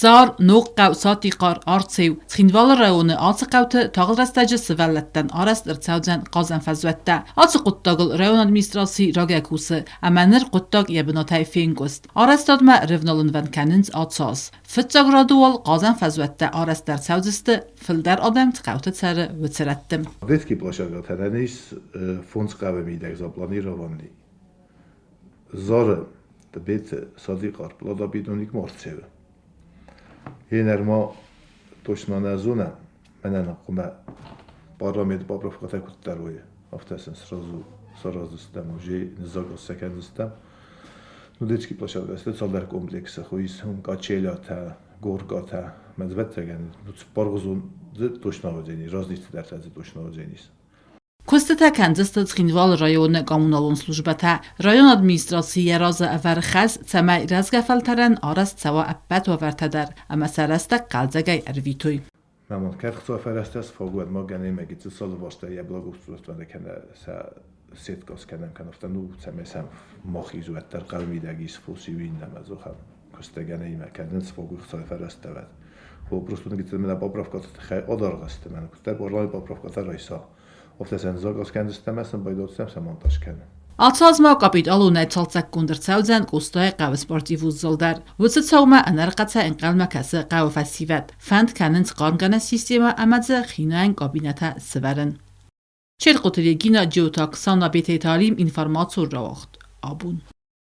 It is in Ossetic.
Зар, Ногхъӕу, Сатихъар, Арцеу, Цхинвалы районы ацы хъӕуты тагъд рӕстӕджы сывӕллӕттӕн арӕзт ӕрцӕудзӕн хъазӕн фӕзуӕттӕ. Ацы хъуыддагыл районы администраци рагӕй кусы, ӕмӕ ныр хъуыддаг йӕ бынатӕй фенкъуыст. Арӕзтадмӕ рывналынвӕнд кӕнынц ацы аз. Фыццаг рады уал хъазӕн фӕзуӕттӕ арӕзт ӕрцӕудзысты, фылдӕр адӕм цы хъӕуты цӕры, уыцы рӕтты. Детский площадкӕтӕн ис фондз хъӕуы мидӕг запланированный. Зары, Тбеты, Садикъар, Пладабидоник Марцевы. Енӕр ма точно нӕ зонӕм, мӕнӕн хъуымӕ парламент поправкӕтӕ куыддӕр уой, афтӕ сын сразу сараздзыстӕм, уже ныззагъд сӕ кӕндзыстӕм. Ну, детский площадка сты цалдӕр комплексы, хуис качелятӕ, горкатӕ, мӕ ӕвӕццӕгӕн, ну, цыппаргъуызон дзы точно уыдзӕни, разный цыдӕртӕ дзы точно уыдзӕнис. Куыстытӕ кӕндзысты Цхинвалы районы коммуналон службӕтӕ. Районы администраци йӕ разы ӕвӕры хӕс, цӕмӕй рӕзгӕ фӕлтӕрӕн арӕзт цӕуа ӕппӕт уавӕртӕ дӕр ӕмӕ сӕ рӕстӕг хъӕлдзӕгӕй ӕрвитой. Мамон кӕд фӕрӕзтӕ сфагуӕд ма гӕнӕ гыццыл салыварста йӕ благоустройство кӕнӕ сӕ сетка скӕнӕм кӕнӕ афтӕ ну цӕмӕй сӕм махиз уӕддӕр хъӕумидӕг ис фоси уиннӕмӕ дзухӕн куыстӕгӕнӕимӕ кӕнынц фагуй хцай фӕрӕзтӕвӕд. Просто гыццыл мӕнӕ поправкӕты тыххӕй адаргъ мӕнӕ куыддӕр парламент поправкӕтӕ райса, афтӕ сӕ заказ кӕндзыстӕм ӕмӕ сын байдодтӕм сӕ монтаж кӕнын. Ацы аз ма капиталонӕй цалцӕггонд ӕрцӕудзӕн Къостайы хъӕуы спортивон зал дӕр. Уыцы цаумӕ ӕнӕрхъӕцӕй ӕнхъӕлмӕ кӕсы хъӕуы фӕсивӕд. Фӕнд кӕнынц хъармгӕнӕн системӕ ӕмӕ дзы хинайӕн кабинӕтӕ сӕвӕрын. Черкъоты Регина, Джиоты Оксана, Бететы Алим, информацион рауагъд. Абон.